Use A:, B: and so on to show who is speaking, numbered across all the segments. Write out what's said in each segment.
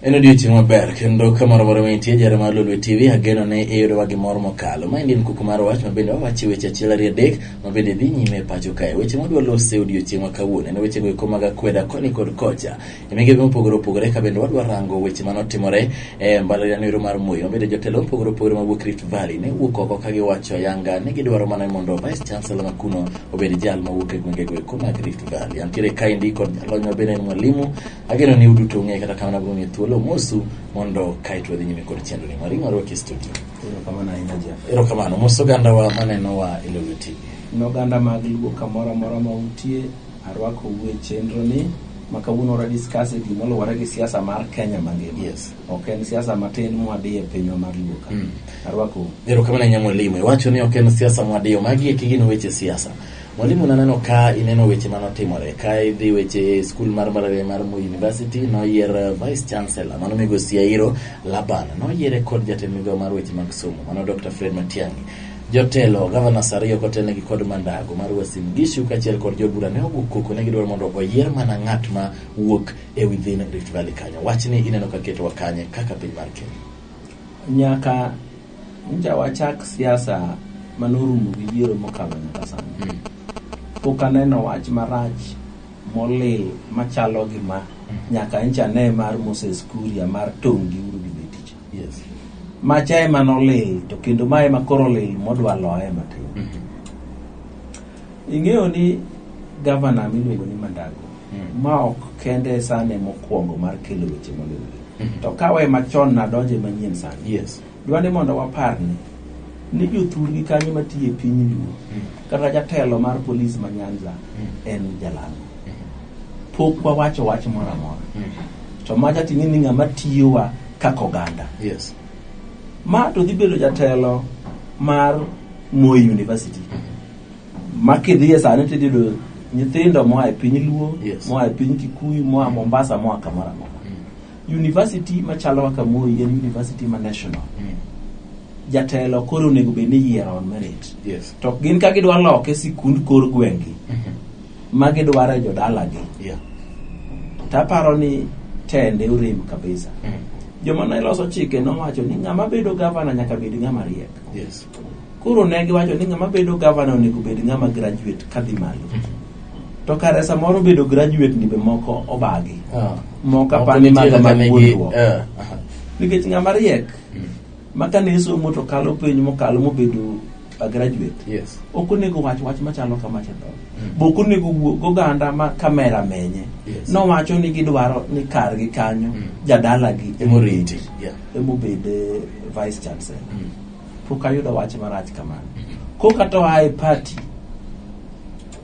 A: En odiochieng' maber kendo kamoro amora ma intie jara mar Lolwe TV ageno ni iyudowa gi mor mokalo. Maendi en kuku mar wach ma bende wawache weche achiel ariyo adek ma bende dhi nyime e pacho kae. Weche mwadwa lose e odiochieng' ma kawuono en wechego eko mag akweda koni kod kocha. E migepe mopogore opogore ka bende wadwa rango weche manotimore e mbalariany ero mar Moi ma bende jotelo mopogore opogore mawuok Rift Valley ne wuok oko ka giwacho ayanga ni gidwaro mana mondo Vice Chancellor ma kuno obed jal mawuok e gwengego eko mag Rift Valley. Antiere kaendi kod jalony ma bende en mwalimu. Ageno ni uduto ung'eyo kata kamano abiro miyo thuolo mosu mondo kaeto wadhi nyime kod chenro ni. Mwalimu arwaki e studio.
B: Erokamano ahinya Jeff.
A: Erokamano. Mos ogandawa manenowa e Lolwe TV.
B: Ne oganda mag Luo kamoro amora ma untie, arwakou e chenro ni ma kawuono wadwa discuss e gima oluwore gi siasa mar Kenya mangima.
A: Yes.
B: Ok en siasa matin mwadiyo e pinywa mar Luo ka. Arwakou.
A: Erokamano ahinya mwalimu. Iwacho ni ok en siasa mwadiyo. Magi eki gin weche siasa. Mwalimu naneno ka ineno weche manotimore ka idhi weche e skul mar mbalariany mar Moi University noyier Vice Chancellor mano migosi Airo Laban noyiere kod jatend migawo mar weche mag somo mano Dr. Fred Matiang'i. Jotelo governors ariyo kotelnegi kod Mandago mar Uasin Gishu kaachiel kod jood bura ne ogo koko ne gidwaro mondo oyier mana ng'at ma wuok e within Rift Valley kanyo. Wachni ineno ka ketowa kanye kaka piny mar Kenya?
B: Nyaka nja wachak siasa manorumo gi yiero mokalo nyaka sani. Pok aneno wach marach molil machalo gi ma nyaka ncha ne mar Moses Kuria mar tong' gi uru gi beticha.
A: Yes.
B: Macha ema nolil to kendo ma ema koro olil modwa loye matin. Ing'eyo ni gavana miluongo ni Mandago ma ok kende sane mokwongo mar kelo weche molil gi. To kawe machon nadonje manyien sani.
A: Yes.
B: Dwa ni mondo waparni ni jothurgi kanyo matiyo e piny Luo kata jatelo mar polis ma Nyanza en jalango. Pok wawacho wach moro amora. To macha ting'e ni ng'ama tiyowa kaka oganda.
A: Yes.
B: Ma to dhi bedo jatelo mar Moi University. Ma kidhiye sani tidhi yudo nyithindo moa e piny Luo,
A: Yes.
B: moa e piny Kikuyu, moa Mombasa, moa kamoro amora. University machalo kaka Moi en university ma national. Jatelo koro onego bed ni iyiero on merit.
A: Yes.
B: To gin ka gidwa loke sikund kor gweng'gi ma gidwaro e jodalagi.
A: Yeah.
B: To aparo ni tende orem kabisa. Joma ne loso chike nowacho ni ng'ama bedo gavana nyaka bed ng'ama riek.
A: Yes.
B: Koro ne giwacho ni ng'ama bedo gavana onego bed ng'ama graduate kadhi malo. To kare samoro bedo graduate ni be moko obagi.
A: Ah.
B: Moko
A: Moko
B: apani
A: nitie
B: mago
A: kaka
B: mag
A: negi-
B: wuondruok.
A: eh, aha.
B: Nikech ng'ama riek ma kane somo to kalo penj mokalo mobedo a graduate.
A: Yes.
B: Ok onego wach wach machalo kama cha dhoge. Be ok onego wuo goganda ma kamera menye.
A: Yes.
B: Nowacho ni gidwaro ni kargi kanyo jadalagi
A: Emoriti. Yeah.
B: emobed eh, vice chancellor. Pok ayudo wach marach kamano. Koka to a e party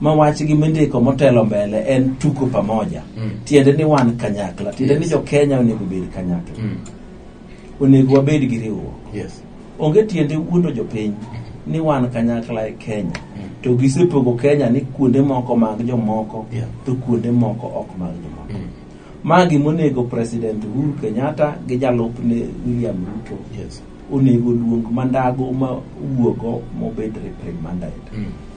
B: ma wachgi mindiko motelo mbele en tuko pamoja. Tiende ni wan kanyakla. Tiende ni
A: Yes.
B: jo Kenya onego bed kanyakla. Onego wabed gi riwruok.
A: Yes.
B: Onge tiende wuondo jopiny ni wan kanyakla e Kenya. To gisepogo Kenya ni kuonde moko mag jomoko
A: Yeah.
B: to kuonde moko ok mag jomoko. Ma gimonego President Uhuru Kenyatta gi jalupne William Ruto
A: Yes.
B: onego luong mandago ma wuogo mobed reprimanded.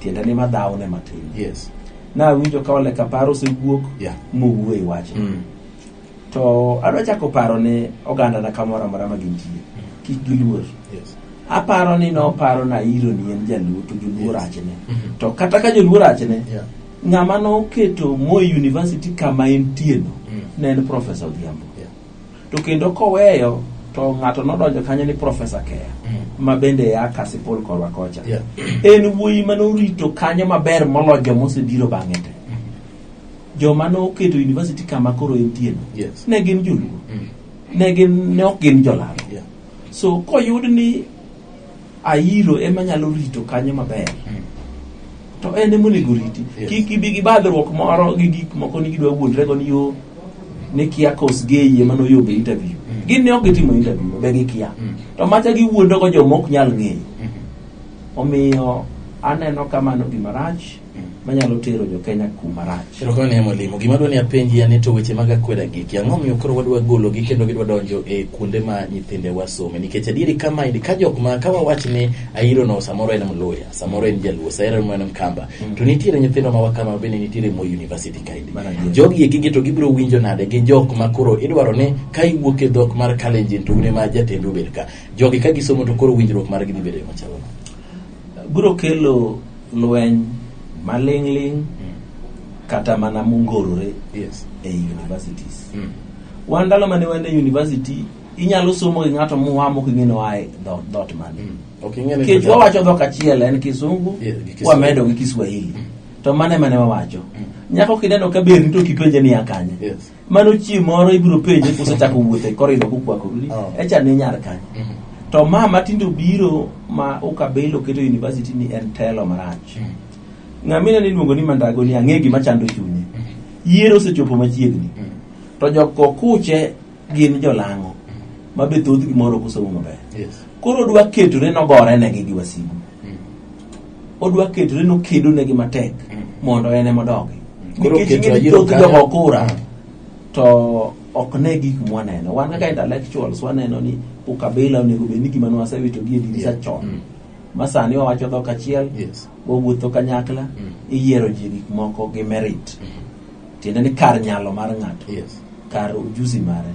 B: Tiende ni madhawne matin.
A: Yes.
B: Nawinjo ka Ole Kapar osewuok
A: Yeah.
B: mowuoyo e wachni. To adwa chako paro ne ogandana kamoro amora ma gintie. Kik giluor.
A: Yes.
B: Aparo ni noparo na iro ni en jaluo to joluo rachne. To kata ka joluo rachne,
A: Yeah.
B: ng'ama noketo Moi University kama entie no ne en Professor Odhiambo.
A: Yeah.
B: To kendo koweyo to ng'ato nodonjo kanyo ni Professor Keya ma bende ya Kasipul korwa kocha.
A: Yeah.
B: En wuoyi manorito kanyo maber moloyo joma osebiro bang'e te. Joma noketo university kama koro entie no
A: Yes.
B: ne gin joluo. Ne gin ne ok gin jolalo.
A: Yeah.
B: So koyud ni Airo ema nyalo rito kanyo maber to en ema onego riti.
A: Yes.
B: Kik gibi gi badhruok moro gi gik moko ni gidwa wuondrego ni yo ni kia Kosgei ema noyombe interview. Gin ne ok gitimo interview be gikia. To macha giwuondogo joma ok nyal ng'eyo. Omiyo Aneno ka mano gima rach manyalo tero jo Kenya kuma rach.
A: Erokamano ne mwalimu. Gima adwa ni apenji en ni to weche mag akweda giki, ang'o miyo koro wadwa gologi kendo gidwa donjo e kuonde ma nyithinde wasome? Nikech adieri kamaendi ka jok ma ka wawach ni Ahiro no samoro en Mluya, samoro en Jaluo, samoro en Mkamba, to nitiere nyithindo ma wakama ma bende nitiere Moi University kaendi.
B: Mano adier.
A: Jogi eki gi to gibiro winjo nade gi jok ma koro idwaro ni ka iwuok e dhok mar Kalenjin to un ema jatendu obed ka. Jogi ka gisomo to koro winjruok margi dhi bedo e machalo nade?
B: Biro kelo lweny maling'ling' kata mana mongorore e universities. Wan ndalo mane wan e university inyalo somo gi ng'ato mua mok ing'e ni oa e dhoot mane.
A: Ok ing'e ni
B: Nikech
A: to-
B: wawacho dhok achiel en Kisungu,
A: Yeah, gi Kiswahili.
B: wamedo gi Kiswahili. To mane mane wawacho. Nyako kineno ka berni to kipenje ni ya kanye. Mano chieng' moro ibiro penje kusechako wuotho e korido kukwakori. Echa ne nyar kanye. To ma matinde obiro ma Ukabila oketo university ni en telo marach. Ng'amine ni iluongo ni Mandago ni ang'e gima chando chunye. Yiero osechopo machiegni. To jokokuche gin jolang'o ma be thothgi moro ok osomo maber. Koro odwa ketore nogore negi gi wasigu. Odwa ketore nokedo negi matek mondo en ema odogi.
A: Koro
B: Nikech
A: oketo
B: ing'e ni
A: Ayiro
B: thoth
A: kanyo.
B: jogo kura to ok ne gik mwaneno. Wan kaka intellectuals waneno ni ukabila onego bed ni gima ne wasewito gi e dirisa chon. Ma sani wawacho dhok achiel, wawuotho kanyakla, iyiero ji gik moko gi merit. Tiende ni kar nyalo mar ng'ato, kar ujuzi mare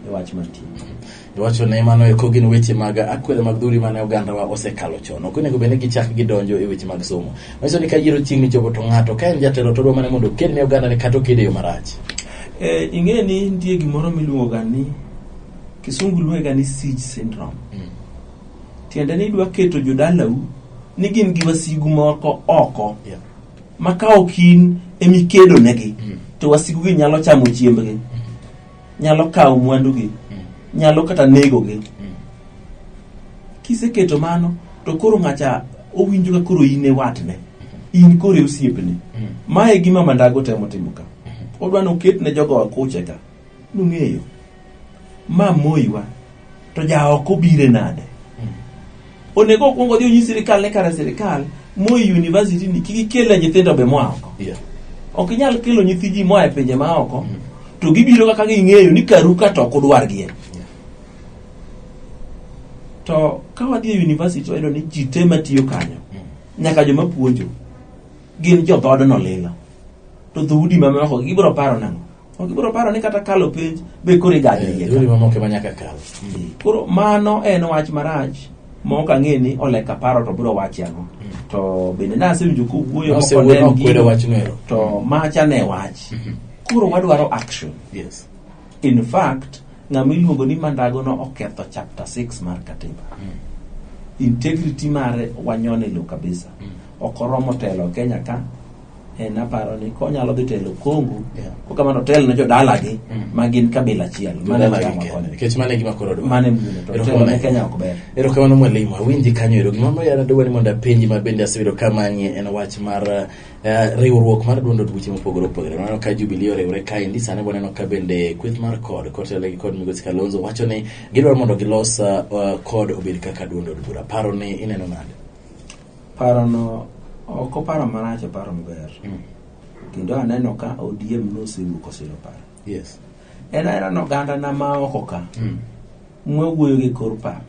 B: e wach mantie.
A: Iwacho ne mano eko gin weche mag akweda mag dhuri mane ogandawa osekalo chon. Ok onego bed ni gichak gidonjo e weche mag somo. Manyiso ni ka yiero chiegni chopo to ng'ato ka en jatelo to odwa mana mondo oked ne oganda ne kata oked e yo marach.
B: Ing'e ni nitie gimoro miluongo ga ni kisungu luonge ga ni siege syndrome. Tiende ni idwa keto jodalau ni gin gi wasigu moko oko ma ka ok in emikedo negi to wasigu gi nyalo chamo chiembgi, nyalo kawo mwandugi, nyalo kata negogi. Kiseketo mano to koro ng'acha owinjo ka koro in e watne, in koro e osiepne. Mae e gima Mandago temo timo ka. Odwa ni oket ne jogo akuche ka. Nung'eyo. Ma Moiwa to ja oko bire nade? Onego okwong odhi onyis sirikal ni kare sirikal Moi University ni kik ikele nyithindo be moa oko. Ok inyal kelo nyithi ji moa e pinje ma oko to gibiro kaka ging'eyo ni karu ka to ok udwargie. To ka wadhi e university wayudo ni ji te matiyo kanyo nyaka joma puonjo gin jo dhoodno lilo. To dhoudi mamoko gibiro paro nang'o? Ok gibiro paro ni kata kalo penj be koro igajo iye ka.
A: Dhoudi mamoko ema nyaka kal.
B: Koro mano en wach marach ma ok ang'e ni Oleka paro to biro wache ang'o. To bende nasewinjo kowuoyo
A: Nosewuoyo
B: mokondem
A: nokwedo
B: gino,
A: wachno ero.
B: to macha ne wach. Koro wadwaro action. In fact, ng'ama iluongo ni Mandago no oketho chapter 6 mar katiba. Integrity mare wanyone lo kabisa. Ok oromo telo Kenya ka. En aparo ni konyalo dhi telo Congo, kokamano otel ne jodalagi ma gin kabila achiel. Mano e
A: Jodalagi
B: gima
A: kende.
B: konyo.
A: Nikech mano e gima koro dwaro.
B: Mano e gima to telo ne Kenya ok ber.
A: Erokamano mwalimu, awinji kanyo ero. Gima miyo adwa ni mondo apenji ma bende aseyudo ka manye en wach mar riwruok mar duond od buche mopogore opogore. Waneno ka Jubilee oriwre kaendi, sani waneno ka bende kweth mar CORD kotelo gi kod Migosi Kalonzo wacho ni gidwaro mondo gilos CORD obed kaka duond od bura. Paro ni ineno nade?
B: Parono ok oparo marach, oparo maber. Kendo aneno ka ODM nosewuok osiro paro. En aena ni oganda na ma oko ka, mwawuoyo gi kor pap,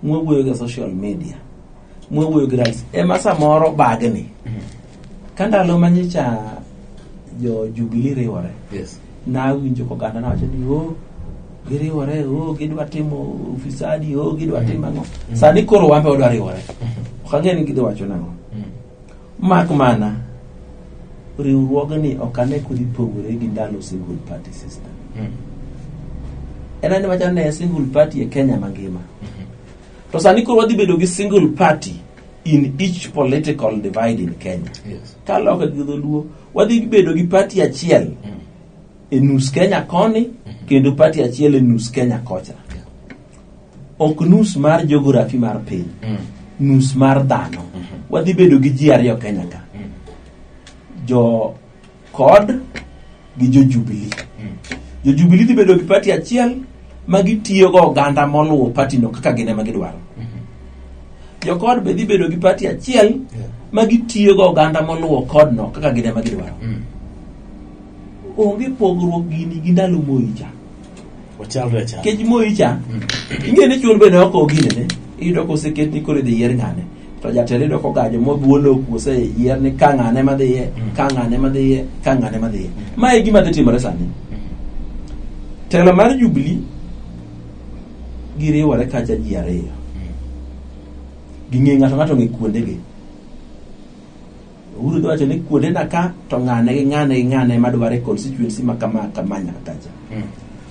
B: mwawuoyo gi social media, mwawuoyo gi rais, ema samoro bagni. Ka ndalo manyicha jo Jubilee riwore, nawinjo koganda nawacho ni o giriwore, o gidwa timo ufisadi, o gidwa timo ang'o. Sani koro wan be wadwa riwore. Ok ang'e ni gidhi wacho nang'o. Mak mana riwruogni ok ane kodhi pogore gi ndalo single party system. En ane wacha ne single party e Kenya mangima. To sani koro wadhi bedo gi single party in each political divide in Kenya. Kaloke gi dholuo, wadhi bedo gi party achiel e nus Kenya koni kendo party achiel e nus Kenya kocha. Ok nus mar geography mar piny, nus mar dhano. Wadhi bedo gi ji ariyo Kenya ka. Jo CORD gi jo Jubilee. Jo Jubilee dhi bedo gi party achiel ma gitiyo go oganda moluwo party no kaka gin ema gidwaro. Jokod be dhi bedo gi party achiel ma gitiyo go oganda moluwo kodno kaka gin ema gidwaro. Onge pogruok gini gi ndalo Moi cha.
A: Ochalre achala.
B: Nikech Moi cha, ing'e ni chun bende ok oginene. Iyudo koseket ni koro idhi yier ng'ane. To jatelo iyudo kogajo mobuolo oseyier ni ka ng'ane madhiye, ka ng'ane madhiye, ka ng'ane madhiye. Ma e gima dhi timore sani. Telo mar Jubilee giriwore kacha ji ariyo. Ging'e ng'ato ng'ato ong'e kuondegi. Uhuru dhi wacho ni kuondena ka to ng'ane gi ng'ane gi ng'ane madware constituency ma kama kama nyaka kacha.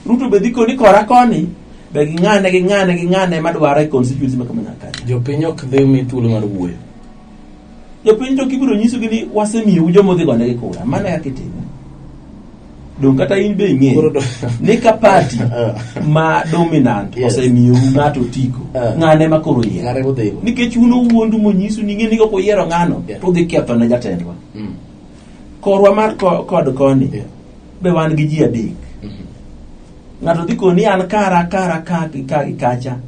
B: Ruto be dhi koni kora koni be gi ng'ane gi ng'ane gi ng'ane madware constituency ma kama nyaka kacha.
A: Jopiny ok dhi mi thuolo mar wuoyo.
B: Jopiny to kibiro nyisogi ni wasemiyou joma odhi gonegi kura, mano e kaka itime. Dong kata in be ing'eyo
A: Koro do-
B: ni ka party ma dominant osemiyou ng'ato otiko, ng'ane ma koro yiero.
A: Ng'ane modhigo.
B: Nikech un owuondu monyisu ni ing'e ni kok uyiero ng'ano to udhi ketho ne jatendwa. Korwa mar kod koni be wan gi ji adek. Ng'ato dhi koni an kara kara ka gi ka gi kacha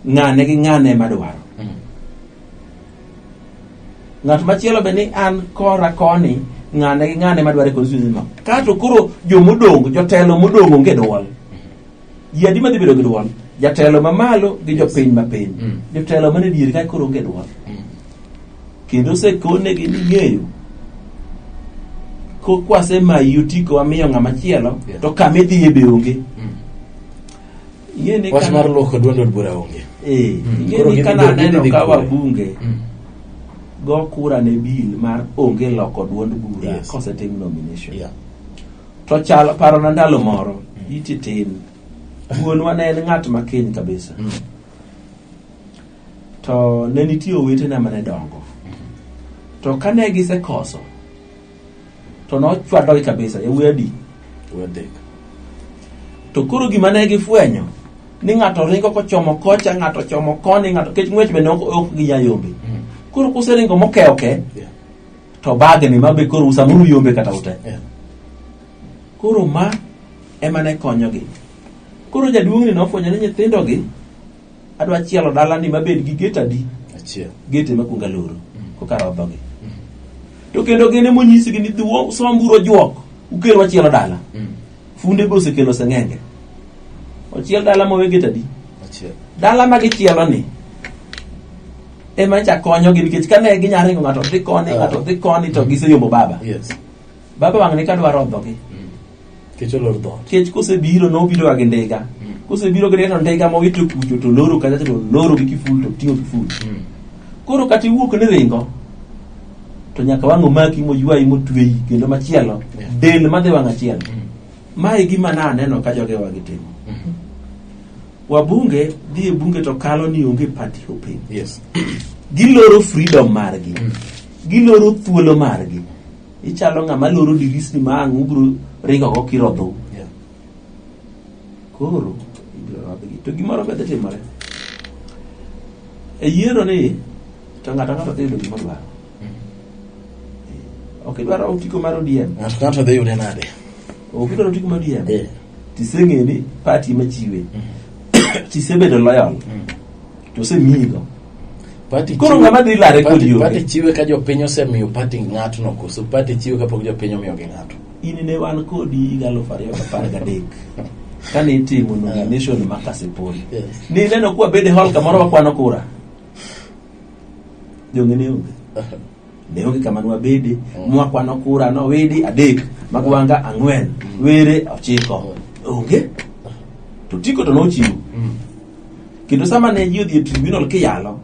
B: ng'ane gi ng'ane madwaro. Ng'at machielo be ni an kora koni ng'ane gi ng'ane madwaro e constituency ma. Kato koro jomodong' jotelo modong' onge duol. Ji adi madhi bedo gi duol? Jatelo mamalo gi jopiny mapiny. Jotelo mane diere kae koro onge duol. Kendo osekonegi ni ng'eyo ko kwasemayi otiko wamiyo ng'ama chielo to kama idhiye be onge. Ing'e ni
A: Wach
B: ka-
A: mar luoko duond od bura onge.
B: Eh, ing'e
A: Koro
B: ni
A: gidhi
B: ka
A: gidhi
B: naneno
A: dhi
B: ka
A: kure.
B: wabunge go kura ne bill mar onge loko duond bura kosetim nomination. To chal parona ndalo moro iti tin. Wuonwa ne en ng'at makiny kabisa. To ne nitie owetena mane dongo. To kane gisekoso to nochwadogi kabisa yawuoyi adi?
A: Adek.
B: To koro gima ne gifwenyo ni ng'ato ringo kochomo kocha, ng'ato chomo koni, ng'ato kech ng'wech bende ok ok ginya yombe. Koro kuseringo mokewo ke to bagni ma be koro samoro uyombe kata ute. Koro ma ema ne konyogi. Koro jaduong'ni nofwenyo ni nyithindogi adwa chielo dalani mabed gi gate adi?
A: Achiel.
B: Gate ema kuongo aloro koka rodhogi. To kendo gin ema onyisgi ni dhi somburu ojuok ukel wachielo dala. Funde be osekelo seng'enge. Ochiel dala mowe gate adi?
A: Achiel.
B: Dala ma gichielo ni ema cha konyogi nikech kane ginya ringo ng'ato dhi koni ng'ato dhi koni to giseyombo baba.
A: Yes.
B: Baba wang'ni kadwa rodhogi.
A: Kech olor dhoot.
B: Kech kosebiro nobiro ga gi ndiga. Kosebiro gi ndiga to ndiga mowito kucho to loro kacha to loro gi kiful to ting'o kiful. Koro kata iwuok ni ringo to nyaka wang' omaki moywayi motweyi kendo machielo del madhi wang' achiel. Ma e gima naneno ka jogewa gitimo. Wabunge dhi e bunge to kalo ni onge party hopping.
A: Yes.
B: Giloro freedom margi. Giloro thuolo margi. Ichalo ng'ama loro dirisni ma ang' ubiro ringogo kirodhou. Koro ibiro rodhgi. To gimoro be dhi timore. E yiero ni to ng'ato ang'ato dhi yudo gima odwaro. Ok idwaro otiko mar ODM.
A: Ng'ato ka ng'ato dhi yude nade?
B: Ok idwaro otiko mar ODM. Tiseng'eyo ni party machiwe. Tisebedo loyal. To osemiyigo.
A: Party
B: Koro
A: chiwe-
B: ng'ama dhi lare
A: party-
B: kodi onge.
A: Party chiwe ka jopiny osemiyo party ng'atno koso party chiwe kapok jopiny omiyogi ng'ato.
B: In ne wan kodi higa 2013 kane itimo nomination ma Kasipul. Nineno kwa bedo e hall kamoro wakwano kura. Jonge ne onge. Ne onge kama nwabede, mwakwano kura nowidi adek, Magwanga ang'wen, Were ochiko. Onge. To tiko to nochiwo. Kendo sama ne ji odhi e tribunal kiyalo,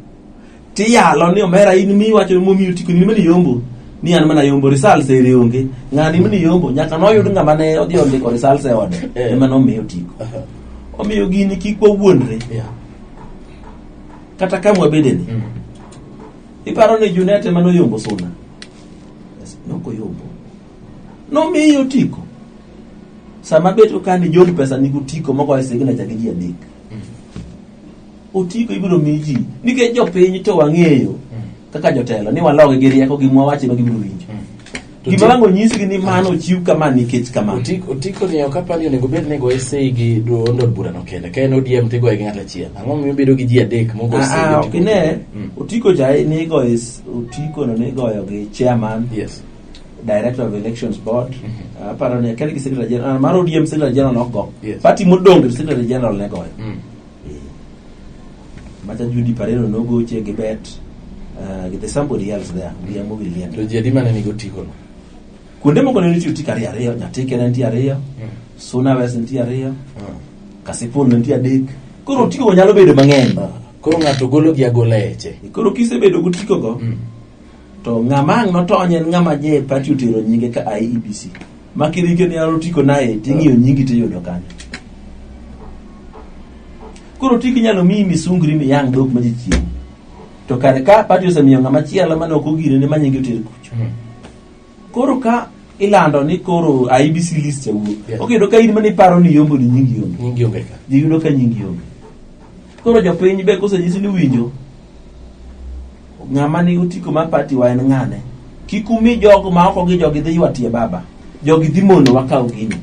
B: tiyalo ni omera in miwacho momiyo otiko ni mane yombo ni an mana yombo results ere onge ng'ani mane yombo nyaka noyud ng'ama ne odhi ondiko results e ode ema nomiyo otiko omiyo gini kik wawuondre kata kama wabede ni iparo ni Junet ema noyombo Suna Yes, nokoyombo nomiyo otiko sama bet ka ni John pesa nigi otiko mogoye signature gi ji adek otiko ibiro mi ji nikech jopiny to wang'eyo kaka jotelo ni walogi gi rieko gi mwawache ma gibiro winjo.
A: To
B: Gima wang' onyisgi ni mano ochiw kama nikech kama.
A: Otiko ni ok apar ni onego bed ni goye sei gi duond od burano kende. Ka en ODM to igoye gi ng'ato achiel. Ang'o momiyo bedo gi ji adek mogo
B: Ah,
A: sei gi
B: ah,
A: otiko?
B: ok ine otiko cha nigoyo otiko no nigoyo gi chairman
A: Yes.
B: director of elections board aparo ni akia gi secretary general mar ODM secretary general ok go
A: Yes.
B: party modong' to secretary general ne goyo Macha Judy Pareno nogoche gi bet gi somebody else there wiya mowil gi
A: To ji adi mane nigi otiko no?
B: kuonde moko ne nitie otiko ariyo ariyo Nyatike ne nitie ariyo Suna West nitie ariyo Kasipul ne nitie adek koro otiko go nyalo bedo mang'eny
A: Koro ng'ato golo gi agola e eche.
B: koro kisebedo gotiko go to ng'ama ang' notony en ng'ama je party otero nyinge ka IEBC ma kirike ni an otiko nae ting'iyo nyingi tiyudo kanyo koro otiko inyalo miyi misungri miyang' dhok ma ji chiemo to kare ka party osemiyo ng'ama chielo mane ok ogire ne ma nyinge oter kucho koro ka ilando ni koro IEBC list cha wuok okendo ka in mane iparo ni yombo ni nyingi onge
A: Nyingi onge ka.
B: ji yudo ka nyingi onge koro jopiny be kosenyisi ni winjo ng'ama nigi otiko mar party wa en ng'ane kik umi jogo ma oko gi jogi dhi ywa tie baba jogi dhi mono wakaw gini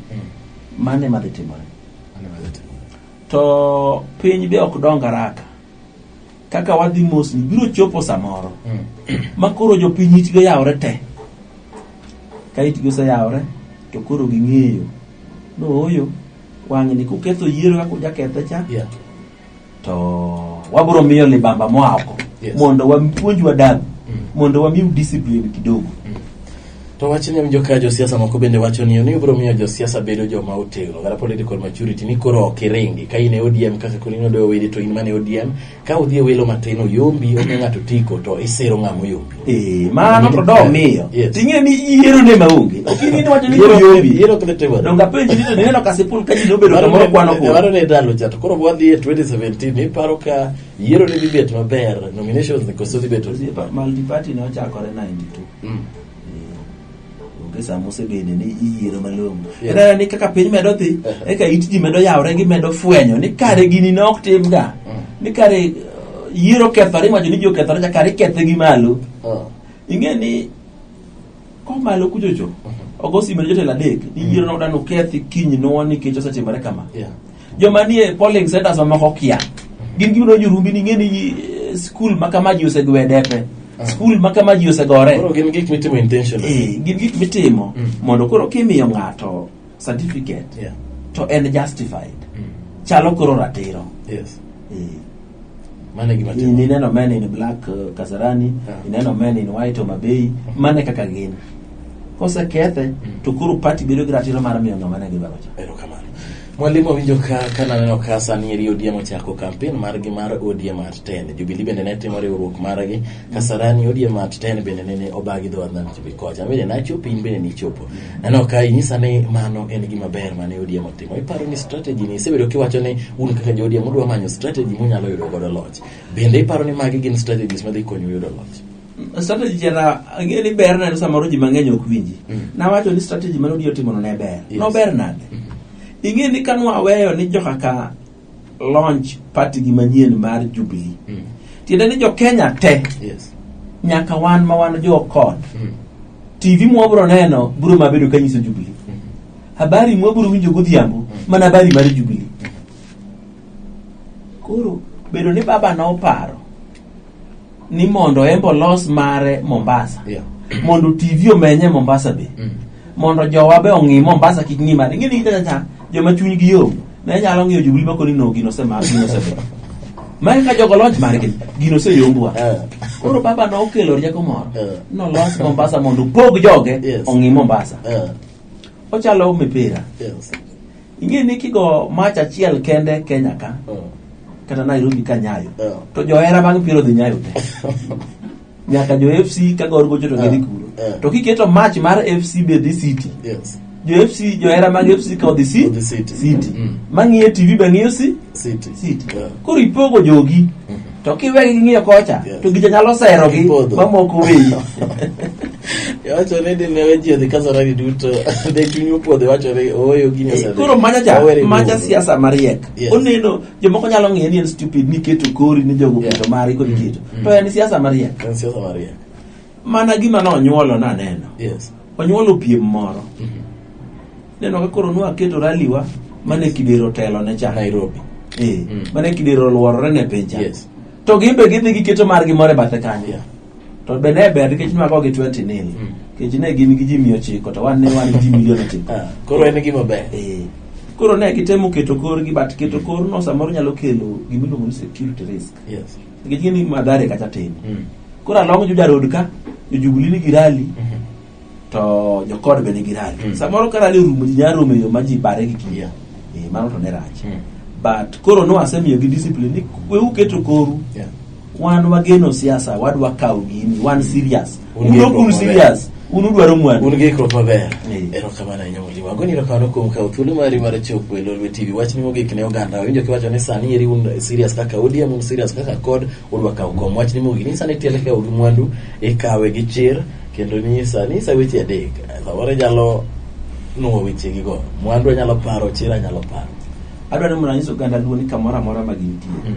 B: mano ema dhi timore
A: Mano ema dhi timore.
B: to piny be ok dong haraka kaka wadhi mosni biro chopo samoro ma koro jopiny itgi oyawore te ka itgi oseyawore to koro ging'eyo no ooyo wang'ni kuketho yiero kaka ujakethe cha
A: Yeah.
B: to wabiro miyo libamba moa oko
A: Yes.
B: mondo wapuonju adabu mondo wamiu discipline kidogo
A: To wachni awinjo ka josiasa moko bende wacho ni ubiro miyo josiasa bedo joma otegno kata political maturity ni koro ok iringi ka in e ODM kaka koro in odoyo wede to in mana e ODM ka udhi e welo matin oyombi omiyo ng'ato tiko to isiro ng'ama oyombi.
B: Eh, mano to do miyo
A: Yes.
B: ting'e ni yiero ne maonge ok in iwacho ni
A: Yiero-
B: oyombi
A: yiero ok dhi timore.
B: donge apenji ni to nineno Kasipul ka ji nobedo kamoro kwano kura
A: Mano ne ndalo cha to koro wadhi e 2017 iparo ka yiero ne dhi bet maber nominations ni koso dhi bet
B: multiparty ne ochakore 92 onge sama osebede ni iyiero malong'o
A: Yes.
B: ineno ni kaka piny medo dhi eka it ji medo yawre gimedo fwenyo ni kare gini ne ok timga ni kare yiero kethore iwacho ni ji okethore cha kare ikethe gi malo ing'e ni komalo kuchocho ogo sime ne jotelo adek ni yiero no dano kethi kiny nuo nikech osetimore kama
A: Yeah.
B: joma nie polling centers mamoko kia gin gibiro jurumbi ni ing'e ni skul ma kama ji osegwe depe skul ma kama ji osegore
A: Koro gin gik mitimo intentionally.
B: Eh, gin gik mitimo mondo koro kimiyo ng'ato certificate
A: Yeah.
B: to en justified chalo koro ratiro
A: Yes.
B: Eh.
A: Mano e gima timore.
B: Ineno men in black Kasarani ineno men in white Homa Bay mane kaka gin kosekethe to koro party bedo gi ratiro mar miyo ng'ama ne gidwaro cha
A: Erokamano. Mwalimu awinjo ka kananeno ka sani eri ODM ochako campaign margi mar ODM at 10. Jubilee bende ne timo riwruok margi. Kasarani ODM at 10 bende nene obagi dho wath nam chumbi kocha. An bende nachopo in bende nichopo. Naneno ka inyisa ni mano en gima ber mane ODM otimo. Iparo ni strategy ni isebedo kiwacho ni un kaka jo ODM udwa manyo strategy munyalo yudo godo loch. Bende iparo ni magi gin strategies madhi konyo yudo loch?
B: Strategy chera ang'e ni ber neno samoro ji mang'eny ok winji nawacho ni strategy mane ODM otimono ne ber
A: Yes.
B: nober nade ing'e ni kanwaweyo ni joka ka launch party gi manyien mar Jubilee tiende ni jo Kenya te
A: Yes.
B: nyaka wan ma wan jo kod TV mwabro neno biro mabedo ka nyiso Jubilee habari mwabro winjo godhiambo mana habari mar Jubilee koro bedo ni baba noparo ni mondo embo los mare Mombasa
A: Yeah.
B: mondo TV omenye Mombasa be mondo jowa be ong'i Mombasa kik ng'i mare ing'e ni cha cha joma chunygi yom ne nyalo ng'iyo Jubilee makoni no gino osemak gino osebedo mae ka jogo launch margi gino oseyombwa
A: Eh.
B: koro baba nokelo rieko moro
A: Eh.
B: nolos Mombasa mondo opog joge
A: Yes.
B: ong'i Mombasa
A: Eh.
B: ochalo mipira
A: Yes.
B: ing'e ni kigo match achiel kende Kenya ka kata Nairobi ka Nyayo
A: Eh.
B: to johera mag mpira odhi Nyayo te nyaka jo FC ka gor gocho to gidhi kuro
A: Eh.
B: to kiketo match mar FC be dhi City
A: Yes.
B: jo FC johera mag FC ka odhi
A: Odhi City.
B: City mang'iyo TV be ng'iyo si
A: City.
B: City
A: Yeah.
B: koro ipogo jogi to kiwegi ging'iyo kocha
A: Yes.
B: to gicha nyalo serogi
A: Gipodho.
B: mamoko weyi
A: Iwacho ni dine we ji odhi Kasarani duto de chuny opuodho iwacho ni ooyo gini osedhi.
B: koro macha cha
A: Wawere
B: macha
A: duto.
B: siasa mariek
A: Yes.
B: oneno jomoko nyalo ng'iye ni en stupid niketo kori ni jogo
A: Yeah.
B: keto mari kod iketo to en siasa mariek
A: En siasa mariek.
B: mana gima nonyuolo naneno
A: Yes.
B: Onyuolo piem moro. Neno ka koro nwaketo rally wa mane Kidero otelo ne cha.
A: Nairobi.
B: Eh,
A: Mm.
B: mane Kidero oluorore ne piny cha.
A: Yes.
B: To gin be gidhi giketo margi moro e bathe kanyo.
A: Yeah.
B: To be ne ber nikech nwagogi 20 nil.
A: Mm.
B: Nikech ne gin gi ji 900 to wan ne wan gi ji milion 9.
A: Ah, koro en gima ber.
B: Eh. Koro ne gitemo keto korgi but keto korno samoro nyalo kelo gimiluongo ni security risk.
A: Yes.
B: Nikech gini Mathare kacha tin.
A: Mm.
B: Koro along Juja Road ka, jo Jubilee nigi rally,
A: Mhm.
B: to jokod be nigi rally.
A: Mm.
B: Samoro ka rally orumo ji nyalo romo e yo ma ji bare gi kidi.
A: Yeah.
B: Eh, mano to ne rach.
A: Mm.
B: But koro nwasemiyogi discipline ni weuru keto koru.
A: Yeah.
B: Wan wageno siasa, wadwa kawo gini, wan serious.
A: Un
B: Un
A: gi
B: ok un
A: ikruok maber.
B: serious, un udwaro mwandu.
A: Un gi ikruok maber.
B: Eh.
A: Erokamano ahinya mwalimu. Agoni erokamano kuom kawo thuolo mari mar chopo e Lolwe TV. Wachni mogik ne oganda. Awinjo kiwacho ni sani eri un serious kaka ODM, un serious kaka CORD, udwa kawo kom. Wachni mogik ni sani tiende kawo gi mwandu, ikawe gi chir, kendo nyisa, nyisa weche adek. Samoro inyalo nuo weche gigo. Mwandu anyalo paro, chir anyalo paro.
B: Adwaro ni mondo anyis oganda luo ni kamoro amora ma gintie.
A: Mm.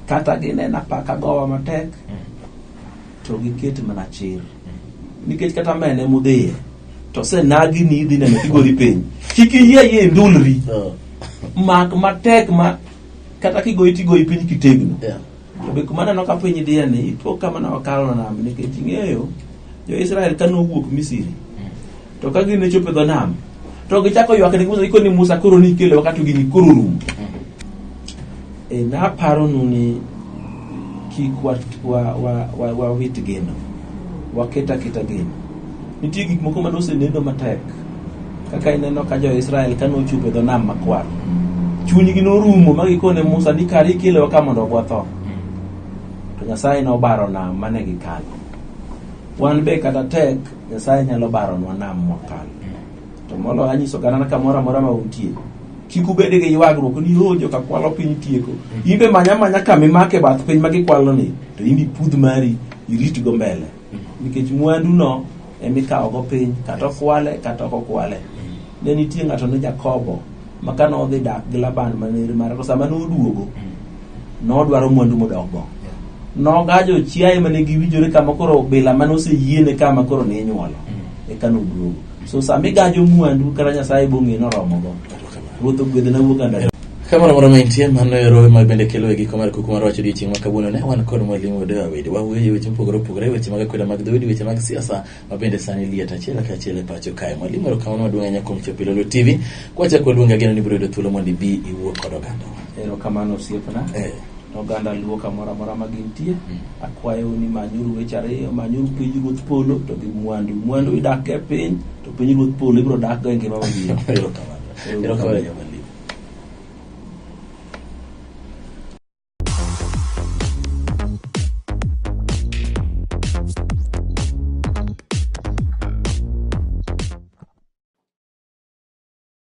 B: Kata gineno apaka gowa matek,
A: Mm.
B: to giket mana chir. Nikech kata mene mudhiye, to senagi ni idhi neno kigori piny. Kik iyie ayie indulri.
A: Oh.
B: Mak matek ma kata kigoyi tigoyi piny kitegno.
A: Yeah.
B: To be kuma aneno ka piny dhiye ni ipo kama ne wakalo nam nikech ing'eyo jo-Israel ka nowuok Misri to ka gine chopo e dho nam to gichako ywak ne Musa gikoni Musa koro ni ikelo wakati gini koro rumo. E, naparonu ni kik wawit geno, waket aketa geno. Nitie gik moko mane osenendo matek kaka ineno ka jo-Israel ka nochopo e dho nam makwar chunygi norumo ma gikone Musa ni kare ikelewa ka mondo watho. To Nyasaye nobaro nam mane gikalo. Wan be kata tek, Nyasaye nyalo baronwa nam mwakalo. To moloyo anyiso ogandana kamoro amora ma untie. Kik ubed gi ywagruok ni o joka kwalo piny tieko. In be manya manya kama imake bath piny ma gikwalo ni to in ipudh mari irit go mbele. Nikech mwandu no emikawo go piny kata okwale kata ok okwale. Ne nitie ng'ato ne Jakobo ma kane odhi dak gi Laban mane mare to sama noduogo nodwaro mwandu modok go. Nogajo chiaye mane giwinjore kama koro bila mane oseyiene kama koro ne inyuolo eka noduogo. So sama igajo mwandu kata Nyasaye bong'e noromo go. Ruoth ogwedhna wuok andalo.
A: Kamoro amora ma intie, mano ero ema bende kelo e giko mar kuku mar wach odiochieng' ma kawuono ne wan kod mwalimu Odeyo Awedi. Wawuoyo e weche mopogore opogore, weche mag akweda mag dhoudi, weche mag siasa ma bende sani liet achiel kachiel e pacho kae. Mwalimu, erokamano maduong' ahinya kuom chopo e Lolwe TV. Kwachako waluongi ageno ni ibiro yudo thuolo mondo ibi iwuo kod ogandawa.
B: Erokamano osiepna.
A: Eh.
B: Oganda luo kamoro amora ma gintie. Akwayou ni manyuru weche ariyo, manyuru piny ruoth polo to gi mwandu. Mwandu idak e piny to piny ruoth polo ibiro dak go e ngima mabiro.
A: Erokamano. Erokamano.